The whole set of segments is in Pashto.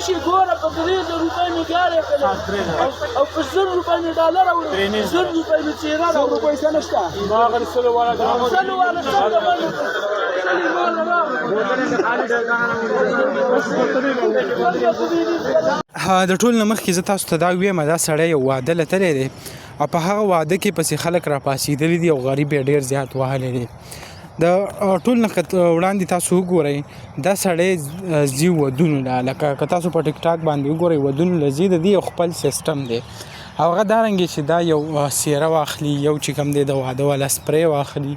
شي ګوره، په 3000 روپۍ مې ګاډی کړی او په 1000 روپۍ مې ډالر راوړی، 1000 روپۍ مې څېره راوړې. روپۍ څه نشته. ما غل سلو والا سلو والا څنګه منو؟ سلي مال راوړ. د ټول نه مخکې زه تاسو ته دا ویم، دا سړی یو واده له تللی دی او په هغه واده کې پسې خلک راپاڅېدلي دي او غریب یې ډېر زیات وهلی دی. د ټول نه وړاندې تاسو وګورئ، دا سړی ځي ودونو له، لکه که تاسو په ټیک ټاک باندې وګورئ، ودونو له ځي. د دې یو خپل سیستم دی او هغه دا رنګ چې دا یو سیره واخلي، یو چې کوم دی د واده والا سپری واخلي،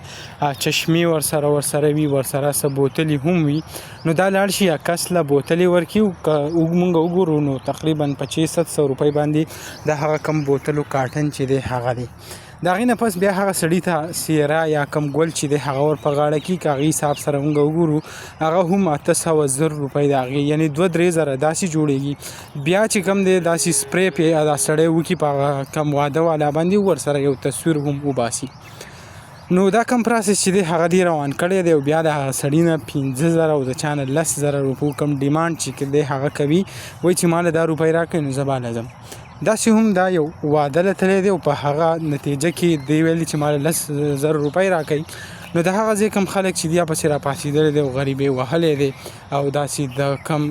چشمې ورسره وي، ورسره څه بوتلې هم وي. نو دا لاړ شي یا کس له بوتلې ورکي. که مونږ وګورو نو تقریبا 2500 روپۍ باندې د هغه کم بوتلو کارټن چې دی هغه دی. د هغې نه پس بیا هغه سړي ته سیره یا کم ګل چې دی هغه ور په غاړه کي. که هغې حساب سره مونږ وګورو، هغه هم 800 1000 روپۍ د هغې، یعنې 2-3 زره داسې جوړیږي. بیا چې کم دی داسې سپری پې دا سړی وکي په هغه کم واده والا باندې، ورسره یو تصویر هم وباسي. نو دا کم process چې دی هغه دی روان کړی دی او بیا د هغه سړي نه 5000 او د چا نه 10,000 روپو کم demand چې دی هغه کوي، وایي چې ماله دا روپۍ راکړئ نو زه به ځم. داسې هم دا یو واده له تللی دی او په هغه نتیجه کې دی ویلي چې ماله 10,000 روپۍ راکړئ. نو د هغه ځای کم خلک چې دی پسې راپاڅېدلی دی او غریب یې وهلی دی او داسې د کم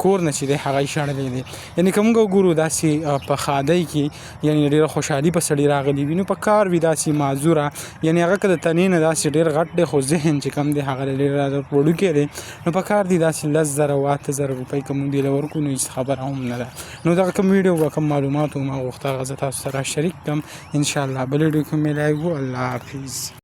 کور نه چې دی هغه یې شړلی دی. یعنې که موږ وګورو، داسې په ښادۍ کې یعنې ډېره خوشحالي په سړي راغلي وي، نو په کار وي داسې معذوره، یعنې هغه که د تنې نه داسې ډېر غټ دی خو ذهن چې کم دی هغه ډېر وړوکی دی. نو په کار دی داسې 10,000 او 8000 روپۍ که موږ دې له ورکړو نو هېڅ خبره هم نه ده. نو دغه کوم ویډیو به کوم معلومات ما غوښته هغه زه تاسو سره شریک کړم. انشاءالله بل ویډیو کې ملایږو. الله حافظ.